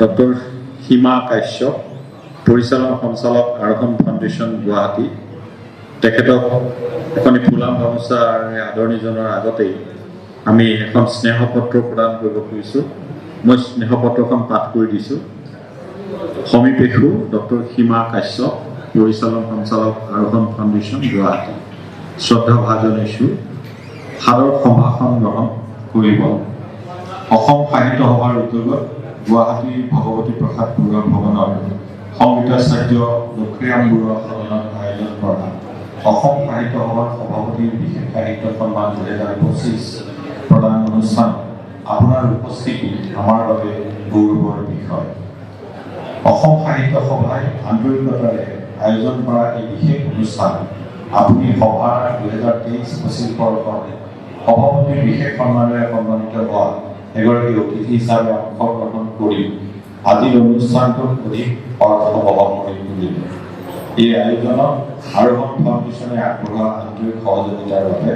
Doctor সীমা কাশ্যপ, পৰিচালন সঞ্চালক, আৰোহণ ফাউণ্ডেশ্যন, গুৱাহাটী। তেখেতক এখনি ফুলাম গামোচাৰে আদৰণি জনোৱাৰ আগতেই আমি এখন স্নেহপত্ৰ প্ৰদান কৰিব খুজিছোঁ। মই স্নেহপত্ৰখন পাঠ কৰি দিছোঁ। সমীপেষু ডক্টৰ সীমা কাশ্যপ, পৰিচালন সঞ্চালক, আৰোহণ ফাউণ্ডেশ্যন, গুৱাহাটী। শ্ৰদ্ধা ভাজনেষু, সাদৰ সম্ভাষণ গ্ৰহণ কৰিব। অসম সাহিত্য সভাৰ উদ্যোগত গুৱাহাটীৰ ভগৱতী প্ৰসাদ বৰুৱা ভৱনৰ সংগীতাচাৰ্য লক্ষীৰাম বৰুৱা সদনত আয়োজন কৰা অসম সাহিত্য সভাৰ সভাপতিৰ বিশেষ সাহিত্য সন্মান 2025 প্ৰদান অনুষ্ঠানত আপোনাৰ উপস্থিতি আমাৰ বাবে গৌৰৱৰ বিষয়। অসম সাহিত্য সভাই আন্তৰিকতাৰে আয়োজন কৰা এই বিশেষ অনুষ্ঠান আপুনি সভাৰ 2023-25 বৰ্ষৰ সভাপতিৰ বিশেষ সন্মানেৰে সন্মানিত হোৱা এগৰাকী অতিথি হিচাপে অংশগ্ৰহণ কৰি আজিৰ অনুষ্ঠানটোত অধিক অৰ্থবহ কৰি তুলিলে। এই আয়োজনত আৰোহণ ফাউণ্ডেশ্যনে আগবঢ়োৱা আন্তৰিক সহযোগিতাৰ বাবে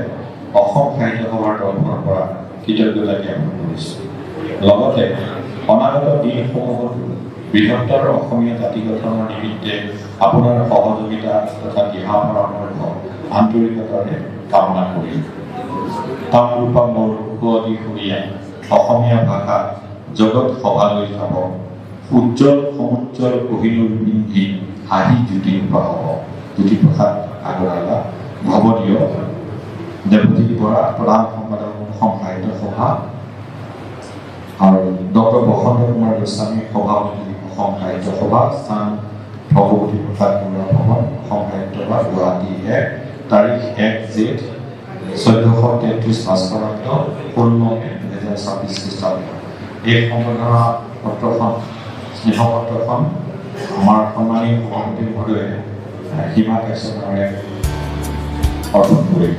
অসম সাহিত্য সভাৰ তৰফৰ পৰা কৃতজ্ঞতা জ্ঞাপন কৰিছোঁ। লগতে অনাগত দিনসমূহতো বৃহত্তৰ অসমীয়া জাতি গঠনৰ নিমিত্তে আপোনাৰ সহযোগিতা তথা দিহা পৰামৰ্শ আন্তৰিকতাৰে কামনা কৰিলোঁ। কামৰূপা মোৰ সুৱদী সুৰীয়া অসমীয়া ভাষা জগত সভালৈ যাব, উজ্জ্বল সমুজ্জ্বল কহিনুৰ পিন্ধি হাঁহি জ্যোতিৰূপা হ'ব। জ্যোতিপ্ৰসাদ আগৰৱালা। ভৱদীয় দেৱজিৎ বৰা, প্ৰধান সম্পাদক, অসম সাহিত্য সভা আৰু ডক্টৰ বসন্ত কুমাৰ গোস্বামী, সভাপতি, অসম সাহিত্য সভা। স্থান ভগৱতী প্ৰসাদ বৰুৱা ভৱন, অসম সাহিত্য সভা, গুৱাহাটী 1। তাৰিখ 1 জেঠ 1433 ভাস্কৰাব্দ, 16 মে 2026 খ্ৰীষ্টাব্দ। এই সম্বৰ্ধনা পত্ৰখন, স্নেহপত্ৰখন আমাৰ সন্মানীয় সভাপতি মহোদয়ে সীমা কাশ্যপ ডাঙৰীয়াক অৰ্পণ কৰিব।